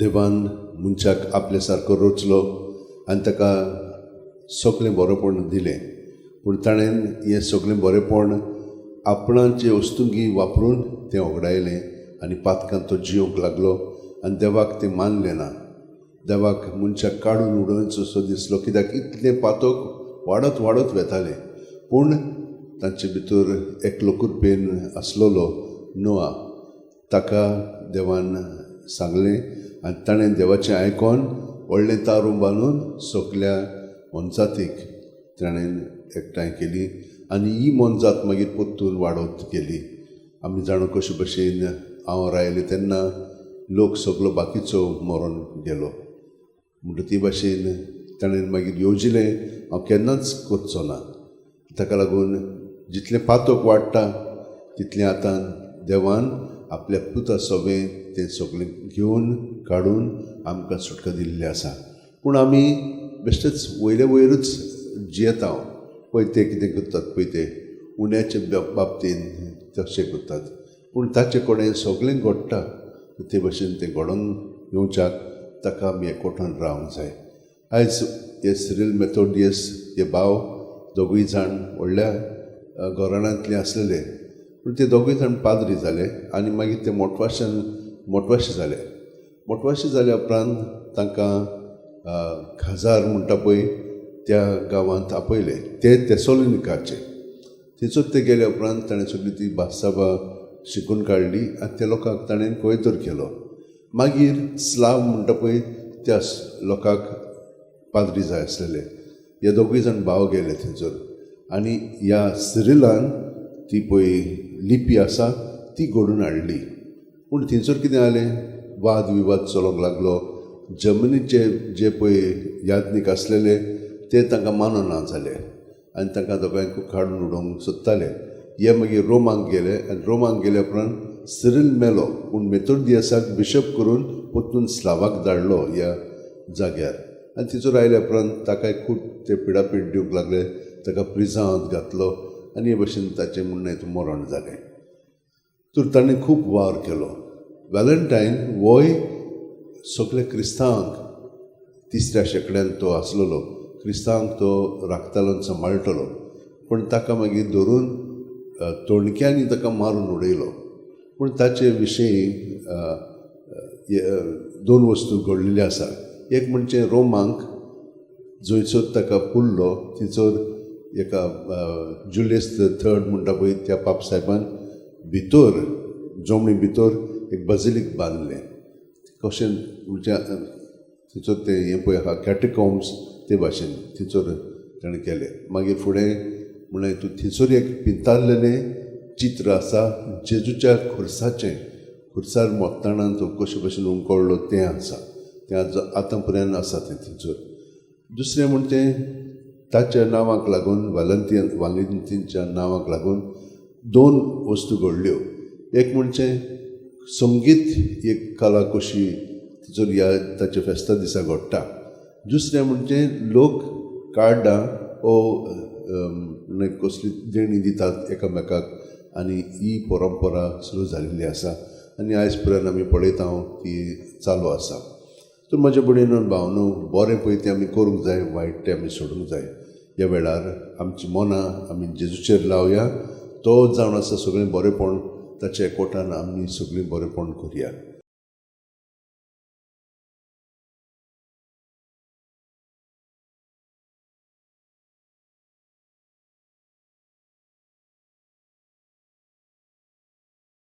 देवान मनशाक आपले सारको रचलो आनी ताका सगळें बरेंपण दिलें, पूण ताणें हें सगळें बरेंपण आपणाचे वस्तुंगी वापरून तें ओगडायलें आनी पातकान तो जियोंक लागलो आनी देवाक तें मानलें ना. देवाक मनशाक काडून उडोवचो सो दिसलो, कित्याक इतलें पातक वाडत वाडत वेतालें. पूण तांचे भितर एकलो कुरपेन आसलेलो नोआ, ताका देवान सांगलें आनी ताणें देवाचें आयकोन व्हडलें तारूं बांदून सगल्या मोनजातीक ताणें एकठांय केली आनी ही मोनजात मागीर परतून वाडत गेली. आमी जाणा कशे भशेन हांव रायलें तेन्ना लोक सगलो बाकीचो मरोन गेलो. म्हणटा ते भाशेन ताणें मागीर येवजिलें हांव केन्नाच करचो ना. ताका लागून जितलें पातक वाडटा तितलें आतां देवान आपल्या पुता सवें तें सगळें घेवन काडून आमकां सुटका दिल्ली आसा. पूण आमी बेश्टेच वयले वयरूच जियेता. पळय ते कितें करतात, पळय ते उण्याचे बाबतीन तशें करतात, पूण ताचे कडेन सगळें घडटा. ते भशेन तें घडोवन येवच्याक ताका आमी एकवटान रावंक जाय. आयज हे सिरील मेथोडियस हे भाव दोगूय जाण व्हडल्या घराण्यांतले आसलेले, पूण ते दोगूय जाण पाद्री जाले आनी मागीर ते मोटवाशान मोटवाशे जाले. मोटवाशे जाल्या उपरांत तांकां खाजार म्हणटा पळय त्या गांवांत आपयले. ते तेसोलिनिकाचे. थंयसर ते गेल्या उपरांत ताणें सगळी ती भासाभा शिकून काडली आनी त्या लोकांक ताणें कोयतोर केलो. मागीर स्लाव म्हणटा पळय त्या लोकांक पाद्री जाय आसलेले. हे दोगूय जाण भाव गेले थंयसर आनी ह्या सिरिलान ती पळय लिपी आसा ती घडून हाडली. पूण थंयसर कितें जालें, वाद विवाद चलोंक लागलो. जर्मनीचे जे पळय याज्ञीक आसलेले ते तांकां मानना जाले आनी तांकां दोगांयकूय काडून उडोवंक सोदताले. हे मागीर रोमाक गेले आनी रोमाक गेल्या उपरांत सिरील मेलो, पूण मेथोडियसाक बिशप करून परतून स्लावाक धाडलो ह्या जाग्यार. आनी थंयसर आयल्या उपरांत ताकाय खूब ते पिडापीड दिवंक लागले, ताका प्रिजांत घातलो आनी हे भशेन ताचें म्हणणें मरण जालें. तर ताणें खूब वावर केलो. वॅलेंटायन होय सगल्या क्रिस्तांवांक तिसऱ्या शेंकड्यान तो आसलेलो, क्रिस्तांवांक तो राखतालो आनी सांबाळटलो. पूण ताका मागीर धरून तोणक्यांनी ताका मारून उडयलो. पूण ताचे विशयी दोन वस्तू घडलेल्यो आसा. एक म्हणजे रोमांक जंयसर ताका पुरलो थंयसर एका जुलियस थर्ड म्हणटा पळय त्या पाप साहेबान भितर जमनी भितर एक बजिलीक बांदलें. कशें म्हणजे थंयसर तें हें पळय आहा कॅटिकॉम्स ते भाशेन थंयसर ताणें केलें. मागीर फुडें म्हणलें तूं थंयसर एक पिंतारलेलें चित्र आसा जेजूच्या खुर्साचें, खुर्सार मोत्ताणान तो कशे भशेन उमकळ्ळो तें आसा, तें आतां पर्यंत आसा तें थंयसर. दुसरें म्हणजे ताच्या नांवाक लागून वालेंतीनच्या नांवाक लागून दोन वस्तू घडल्यो. एक म्हणजे संगीत एक कला कशी थंयसर ह्या ताच्या फेस्ता दिसा घडटा. दुसरें म्हणजे लोक कार्डां ओ कसली देणी दितात एकामेकाक आनी ही परंपरा सुरू जाल्ली आसा आनी आयज पर्यंत आमी पळयता ती चालू आसा. तर म्हज्या भयणीनो भावनो, बरें पळय तें आमी करूंक जाय, वायट तें आमी सोडूंक जाय. ह्या वेळार आमची मनां आमी जेजूचेर लावया. तो जावन आसा सगळें बरेंपण, ताच्या एकवटान आमी सगळीं बरेंपण करुया.